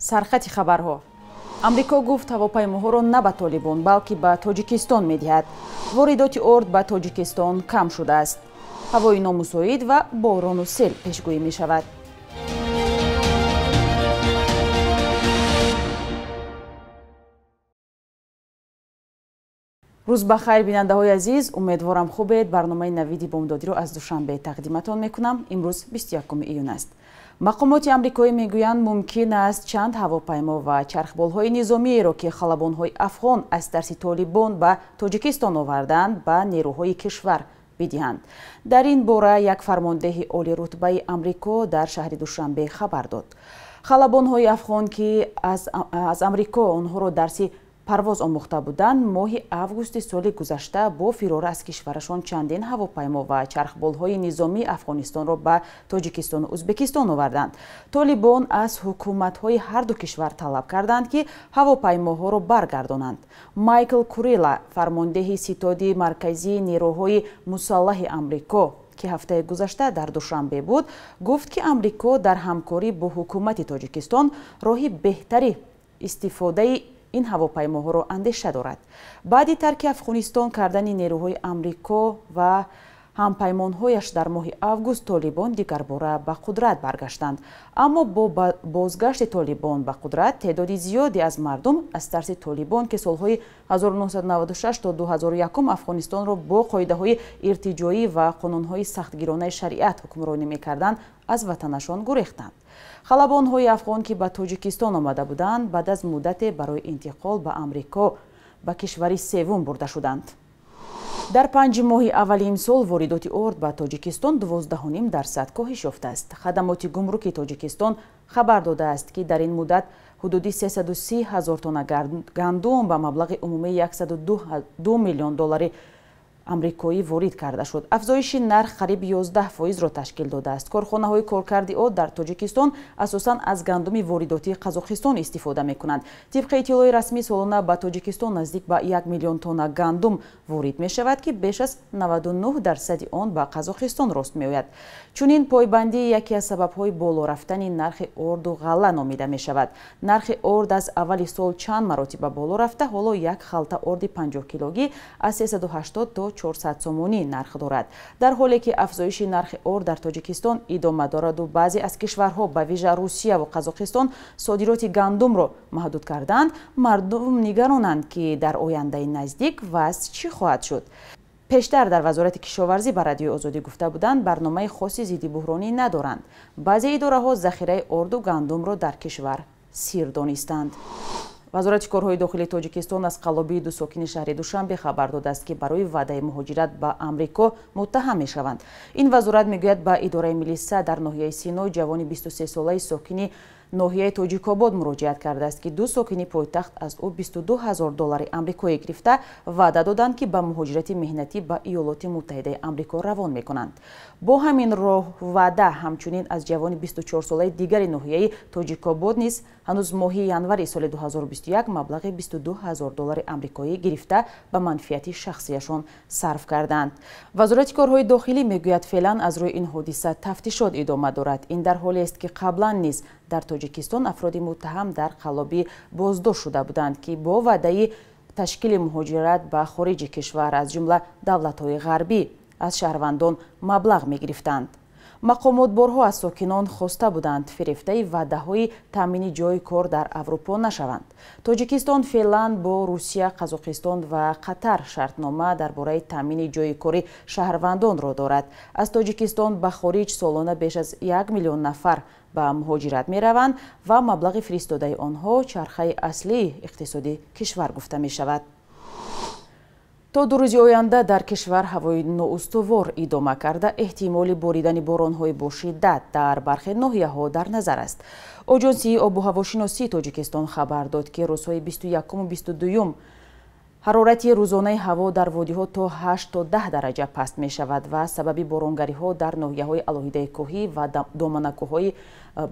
Сархати хабарҳо. Амрико гуфт ҳавопаймоҳоро на ба Толибон, балки ба Тоҷикистон медиҳад. Воридоти орд ба Тоҷикистон кам шудааст. Ҳавои номусоид ва борону сел пешгӯӣ мешавад. Рӯз ба хайр, бинандаҳои азиз, умедворам хубед. Барномаи Навиди бомдодиро аз Душанбе тақдиматон мекунам. Имрӯз 21 июн аст. Мақомоти амрикоӣ мегӯянд, мумкин аст чанд ҳавопаймо ва чархболҳои низомиеро, ки халабонҳои афғон аз тарси Толибон ба Тоҷикистон оварданд, ба нерӯҳои кишвар бидиҳанд. Дар ин бора як фармондеҳи олирутбаи Амрико дар шаҳри Душанбе хабар дод. Халабонҳои афғон, ки аз Амрико онҳоро дарси парвоз омӯхта буданд, моҳи августи соли гузашта бо фирор аз кишварашон чандин ҳавопаймо ва чархболҳои низомии Афғонистонро ба Тоҷикистону Ӯзбекистон оварданд. Толибон аз ҳукуматҳои ҳарду кишвар талаб карданд, ки ҳавопаймоҳоро баргардонанд. Майкл Курила, фармондеҳи ситоди марказии нерӯҳои мусаллаҳи Амрико, ки ҳафтаи гузашта дар Душанбе буд, гуфт, ки Амрико дар ҳамкорӣ бо ҳукумати Тоҷикистон роҳи беҳтари истифодаи ин ҳавопаймоҳоро андеша дорад. Баъди тарки Афғонистон кардани нерӯҳои Амрико ва ҳампаймонҳояш дар моҳи август, Толибон дигарбора ба қудрат баргаштанд. Аммо бо бозгашти Толибон ба қудрат теъдоди зиёде аз мардум аз тарси Толибон, ки солҳои 1996 то 2001 Афғонистонро бо қоидаҳои иртиҷоӣ ва қонунҳои сахтгиронаи шариат ҳукмронӣ мекарданд, аз ватанашон гурехтанд. Халабонҳои афғон, ки ба Тоҷикистон омада буданд, баъд аз муддате барои интиқол ба Амрико ба кишвари севум бурда шуданд. Дар 5 моҳи аввали имсол воридоти орд ба Тоҷикистон 12,5% коҳиш ёфтааст. Хадамоти гумруки Тоҷикистон хабар додааст, ки дар ин муддат ҳудуди 330 ҳазор тонна гандум ба маблағи умумии 102 миллион доллари амрикоӣ ворид карда шуд. Афзоиши нарх қариб 11%-ро ташкил додааст. Корхонаҳои коркарди од дар Тоҷикистон асосан аз гандуми воридотии Қазоқистон истифода мекунанд. Тибқи иттилои расмӣ, солона ба Тоҷикистон наздик ба 1 миллион тонна гандум ворид мешавад, ки беш аз 99% он ба Қазоқистон рост меояд. Чунин пойбандӣ яке аз сабабҳои боло рафтани нархи орду ғалла номида мешавад. Нархи орд аз аввали сол чанд маротиба боло рафта, ҳоло як халта орди 50 килогӣ аз 380 то 400 сомонӣ нарх дорад. Дар ҳоле ки афзоиши нархи орд дар Тоҷикистон идома дораду баъзе аз кишварҳо, ба вижа Русия ва Қазоқистон, содироти гандумро маҳдуд карданд, мардум нигаронанд, ки дар ояндаи наздик вазъ чӣ хоҳад шуд. Пештар дар Вазорати кишоварзӣ ба Радиои Озодӣ гуфта буданд, барномаи хоси зиддибӯҳронӣ надоранд. Баъзе идораҳо захираи орду гандумро дар кишвар сир донистанд. Вазорати корҳои дохилии Тоҷикистон аз қаллобии ду сокини шаҳри Душанбе хабар додааст, ки барои ваъдаи муҳоҷират ба Амрико муттаҳам мешаванд. Ин вазорат мегӯяд, ба идораи милиса дар ноҳияи Сино ҷавони 23-солаи сокини ноҳияи Тоҷикобод муроҷиат кардааст, ки ду сокини пойтахт аз ӯ 22 ҳазор доллари амрикоӣ гирифта ваъда доданд, ки ба муҳоҷирати меҳнатӣ ба Иёлоти Муттаҳидаи Амрико равон мекунанд. Бо ҳамин роҳ ваъда ҳамчунин аз ҷавони 24-солаи дигари ноҳияи Тоҷикобод низ ҳанӯз моҳи январи соли 2021 маблағи 22 ҳазор доллари амрикоӣ гирифта ба манфиати шахсияшон сарф карданд. Вазорати корҳои дохилӣ мегӯяд, феълан аз рӯи ин ҳодиса тафтишот идома дорад. Ин дар ҳолест, ки қаблан низ дар Тоҷикистон афроди муттаҳам дар қаллобӣ боздошт шуда буданд, ки бо ваъдаи ташкили муҳоҷират ба хориҷи кишвар, аз ҷумла давлатҳои ғарбӣ, аз шаҳрвандон маблағ мегирифтанд. Мақомот борҳо аз сокинон хоста буданд, фирефтаи ваъдаҳои таъмини ҷойи кор дар Аврупо нашаванд. Тоҷикистон феълан бо Русия, Қазоқистон ва Қатар шартнома дар бораи таъмини ҷойи кори шаҳрвандонро дорад. Аз Тоҷикистон ба хориҷ солона беш аз 1 миллион нафар ба муҳоҷират мераванд ва маблағи фиристодаи онҳо чархаи аслии иқтисоди кишвар гуфта мешавад. То 2 рӯзи оянда дар кишвар ҳавои ноустувор идома карда, эҳтимоли боридани боронҳои бошиддат дар бархе ноҳияҳо дар назар аст. Оҷонсии обу ҳавошиносии Тоҷикистон хабар дод, ки рӯзҳои 21-у 22 ҳарорати рӯзонаи ҳаво дар водиҳо то 8 то 10 дараҷа паст мешавад ва сабаби боронгариҳо дар ноҳияҳои алоҳидаи кӯҳӣ ва доманакӯҳҳои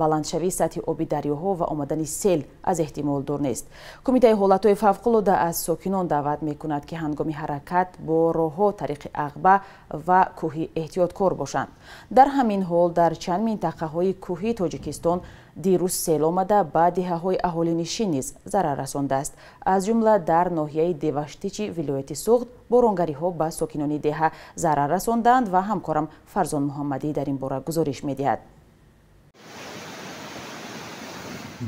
баландшавии сатҳи оби дарёҳо ва омадани сел аз эҳтимол дур нест. Кумитаи ҳолатҳои фавқулода аз сокинон даъват мекунад, ки ҳангоми ҳаракат бо роҳҳо тариқи ағба ва кӯҳӣ эҳтиёткор бошанд. Дар ҳамин ҳол дар чанд минтақаҳои кӯҳии Тоҷикистон Дирӯз сел омада ба деҳаҳои аҳолинишин низ зарар расондааст. Аз ҷумла дар ноҳияи Деваштичи вилояти Суғд боронгариҳо ба сокинони деҳа зарар расонданд ва ҳамкорам Фарзон Муҳаммадӣ дар ин бора гузориш медиҳад.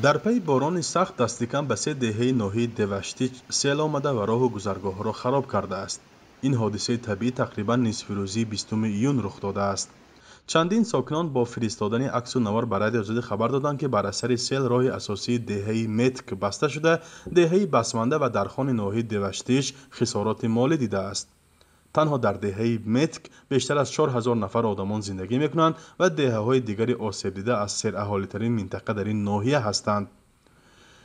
Дар пайи борони сахт дастикам ба се деҳаи ноҳияи Деваштич сел омада ва роҳу гузаргоҳҳоро хароб кардааст. Ин ҳодисаи табиӣ тақрибан нисфирӯзии 20 июн рух додааст. Чандин сокинон бо фиристодани аксу навор ба Радиои Озодӣ хабар доданд, ки бар асари сел роҳи асосии деҳаи Метк баста шуда, деҳаи Басманда ва Дархони ноҳияи Деваштич хисороти молӣ дидааст. Танҳо дар деҳаи Метк бештар аз 4000 нафар одамон зиндагӣ мекунанд ва деҳаҳои дигари осебдида аз сераҳолитарин минтақа дар ин ноҳия ҳастанд.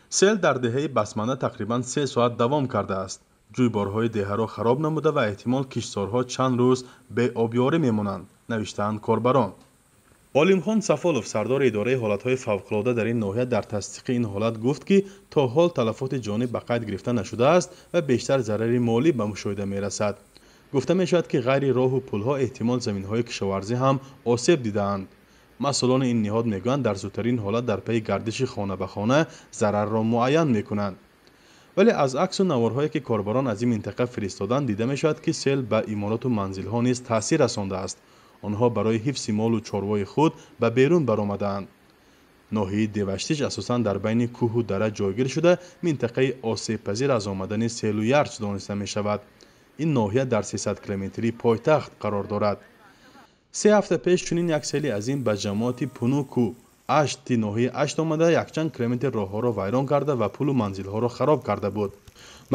Сел дар деҳаи Басманда тақрибан 3 соат давом кардааст. Ҷӯйборҳои деҳаро хароб намуда ва эҳтимол киштзорҳо чанд рӯз беобёрӣ мемонанд, навиштаанд корбарон. Олимхон Сафолов, сардори идораи ҳолатҳои фавқулода дар ин ноҳия, дар тасдиқи ин ҳолат гуфт, ки то ҳол талафоти ҷонӣ ба қайд гирифта нашудааст ва бештар зарари молӣ ба мушоҳида мерасад. Гуфта мешавад, ки ғайри роҳу пулҳо эҳтимол заминҳои кишоварзӣ ҳам осеб дидаанд. Масъулони ин ниҳод мегӯянд, дар зудтарин ҳолат дар пайи гардиши хона ба хона зарарро муайян мекунанд. Вале аз аксу наворҳое, ки корбарон аз ин минтақа фиристоданд, дида мешавад, ки сел ба имороту манзилҳо низ таъсир расондааст. Онҳо барои ҳифзи молу чорвои худ ба берун баромадаанд. Ноҳияи Деваштич асосан дар байни кӯҳу дара ҷойгир шуда, минтақаи осебпазир аз омадани селу ярч дониста мешавад. Ин ноҳия дар 300 километрии пойтахт қарор дорад. 3 ҳафта пеш чунин як сели азим ба ҷамоати Пунуку Ашти ноҳияи Ашт омада, якчанд километр роҳҳоро вайрон карда ва пулу манзилҳоро хароб карда буд.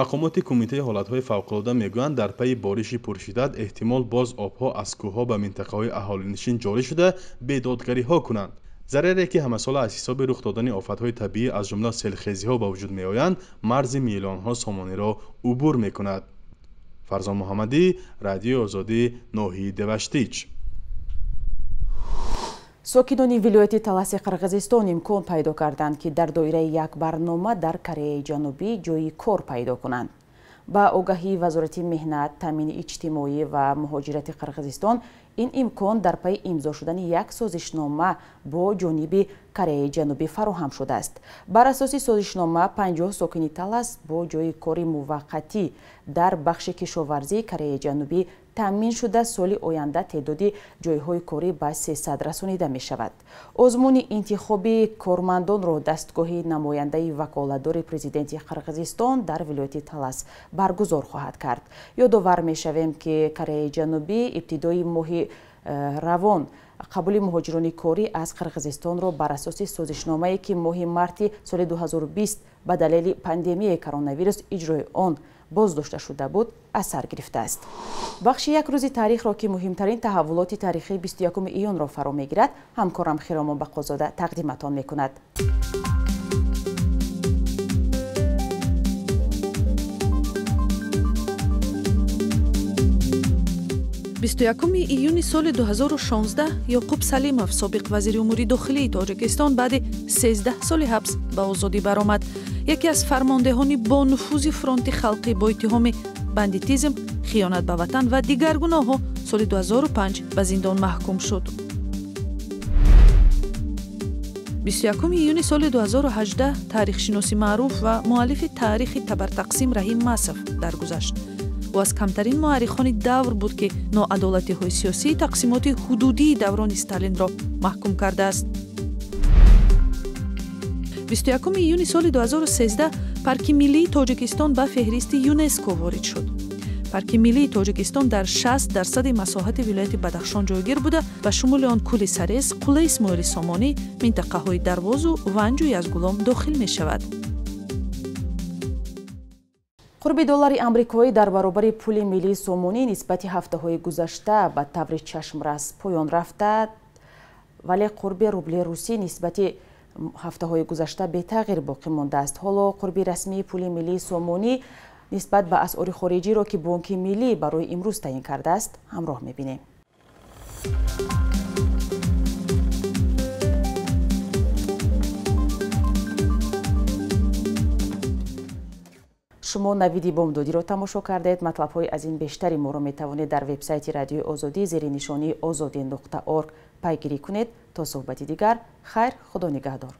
Мақомоти кумитаи ҳолатҳои фавқулода мегӯянд, дар пайи бориши пуршиддат эҳтимол боз обҳо аз кӯҳҳо ба минтақаҳои аҳолинишин ҷорӣ шуда бедодгариҳо кунанд. Зараре, ки ҳамасола аз ҳисоби рух додани офатҳои табиӣ аз ҷумла селхезиҳо ба вуҷуд меоянд, марзи миллионҳо сомониро убур мекунад. Фарзон Муҳаммадӣ, Радиои Озодӣ, ноҳияи Деваштич. Сокинони вилояти Таласи Қирғизистон имкон пайдо карданд, ки дар доираи як барнома дар Кореяи Ҷанубӣ ҷойи кор пайдо кунанд. Ба огаҳии Вазорати меҳнат, таъмини иҷтимоӣ ва муҳоҷирати Қирғизистон ин имкон дар пайи имзо шудани як созишнома бо ҷониби Кореяи Ҷанубӣ фароҳам шудааст. Бар асоси созишнома 50 сокини Талас бо ҷойи кори муваққатӣ дар бахши кишоварзии Кореяи Ҷанубӣ таъмин шуда, соли оянда теъдоди ҷойҳои корӣ ба 300 расонида мешавад. Озмуни интихоби кормандонро дастгоҳи намояндаи ваколатдори президенти Қирғизистон дар вилояти Талас баргузор хоҳад кард. Ёдовар мешавем, ки Кореяи Ҷанубӣ ибтидои моҳи равон қабули муҳоҷирони корӣ аз Қирғизистонро бар асоси созишномае, ки моҳи марти соли 2020 ба далели пандемияи коронавирус иҷрои он боздошта шуда буд, аз сар гирифтааст. Бахши як рӯзи таърихро, ки муҳимтарин таҳаввулоти таърихии 21 июнро фаро мегирад, ҳамкорам Хиромон Бақозода тақдиматон мекунад. 21 июни соли 2016 Ёқуб Салимов, собиқ вазири умури дохилии Тоҷикистон, баъди 13 соли ҳабс ба озодӣ баромад. Яке аз фармондеҳони бонуфузи фронти халқӣ бо иттиҳоми бандитизм, хиёнат ба ватан ва дигар гуноҳҳо соли 2005 ба зиндон маҳкум шуд. 21 июни соли 2018 таърихшиноси маъруф ва муаллифи таърихи табартақсим Раҳим Масов даргузашт. Ӯ аз камтарин муаррихони давр буд, ки ноадолатиҳои сиёсии тақсимоти ҳудудии даврони Сталинро маҳкум кардааст. 21 июни соли 2013 Парки миллии Тоҷикистон ба феҳристи ЮНЕСКО ворид шуд. Парки миллии Тоҷикистон дар 60% масоҳати вилояти Бадахшон ҷойгир буда, ба шумули он кӯли Сарез, қуллаи Исмоили Сомонӣ, минтақаҳои Дарвозу Ванҷу Язгулом дохил мешавад. Қурби доллари амрикоӣ дар баробари пули миллии сомонӣ нисбати ҳафтаҳои гузашта ба таври чашмрас поён рафта, вале қурби рубли русӣ нисбати ҳафтаҳои гузашта бетағйир боқӣ мондааст. Ҳоло қурби расмии пули миллии сомонӣ нисбат ба асъори хориҷиро, ки Бонки миллӣ барои имрӯз таъин кардааст, ҳамроҳ мебинем. Шумо навиди бомдодиро тамошо кардед. Матлабҳои аз ин бештари моро метавонед дар вебсайти Радиои Озодӣ зери нишонии ozodi.org Пайгирӣ кунед. То суҳбати дигар, хайр, Худо нигаҳдор.